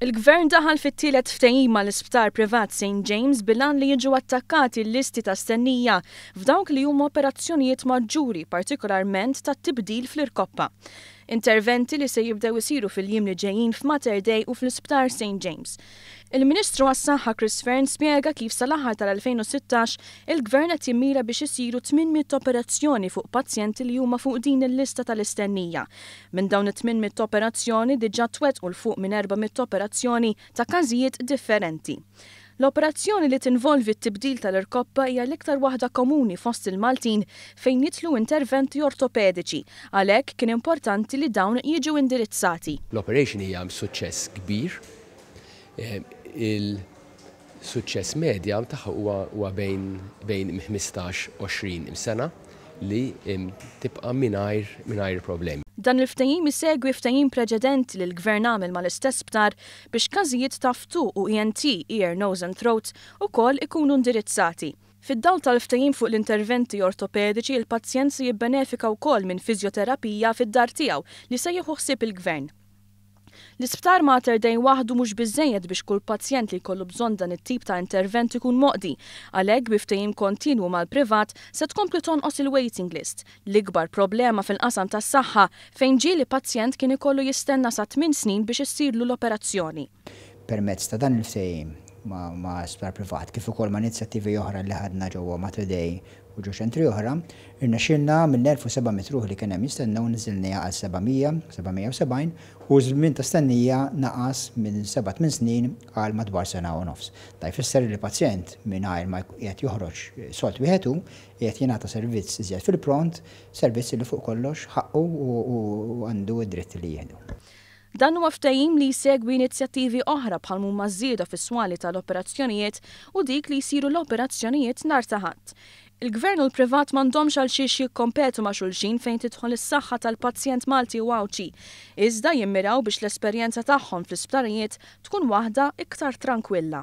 Il-Gvern daħal fit-tielet ftehim mal-isptar privat St James bil-għan li jiġu attakkati l-listi ta' stennija f'dawk li huma operazzjonijiet maġġuri, partikolarment tat-tibdil fl-irkoppa. Interventi li se jibdew isiru fil-jiem li ġejjin f'Mater Dei u fl-Isptar St James. Il-Ministru għas-Saħħa Chris Fearne spjega kif sal-aħħar tal-2016 il-Gvern qed jimmira biex isiru 800 operazzjoni fuq pazjenti li huma fuq din il-lista tal-istennija. Minn dawn it-800 operazzjoni diġà twettqu 'l fuq minn 400 operazzjoni ta' każijiet differenti. L-operazzjoni li tinvolvi t-tibdil tal-irkoppa hija l-iktar waħda komuni fost il-Maltin fejn jidħlu interventi ortopediċi, għalhekk kien importanti li dawn jiġu indirizzati. L-operation hija suċċess kbir. Il-suċċess medja tagħha huwa bejn 15, 20 sena li tibqa' mingħajr problemi. Dan il-ftehim isegwi ftehim preċedenti li l-Gvern għamel mal-istess sptar biex każijiet ta' ftuq u ENT, ear, nose and throat, ukoll ikunu indirizzati. Fid-dawl tal-ftehim fuq l-interventi ortopediċi, il-pazjent se jibbenefika wkoll minn fiżjoterapija fid-dar tiegħu li se jieħu ħsieb il-Gvern. L-Isptar Mater Dei waħdu mhux biżżejjed biex kull pazjent li jkollu bżonn dan it-tip ta' intervent ikun moqdi. Għalhekk bi ftehim kontinwu mal-privat se tkompli tonqos il-waiting list, l-ikbar problema fil-qasam tas-saħħa fejn ġieli pazjent kien ikollu jistenna sa tmien snin biex issirlu l-operazzjoni. Permezz ta' dan il-ftehim ma' sptar privat kif ukoll ma' inizjattivi oħra li ħadna ġewwa Mater Dei u ġo ċentri oħra, irnexxielna mill-1700 ruħ li kien hemm jistennew niżilniha għal 700, 770 u ż-żmien ta' stennija naqas minn seba' tmien snin għal madwar sena u nofs. Dan jfisser li pazjent mingħajr ma qiegħed joħroġ sold wieħed hu, qiegħed jingħata servizz iżjed fil-pront, servizz li fuq kollox ħaqqu u għandu d-dritt li jieħdu. Dan huwa ftehim li jsegwi inizjattivi oħra bħal m'huma ż-żieda fis-swali tal-operazzjonijiet u dik li jsiru l-operazzjonijiet nhar ta' Ħadd. Il-Gvern u l-privat m'għandhomx għal xiex jikkompetu ma' xulxin fejn tidħol is-saħħa tal-pazjent Malti u Għawdxi, iżda jimmiraw biex l-esperjenza tagħhom fl-isptarijiet tkun waħda iktar trankwilla.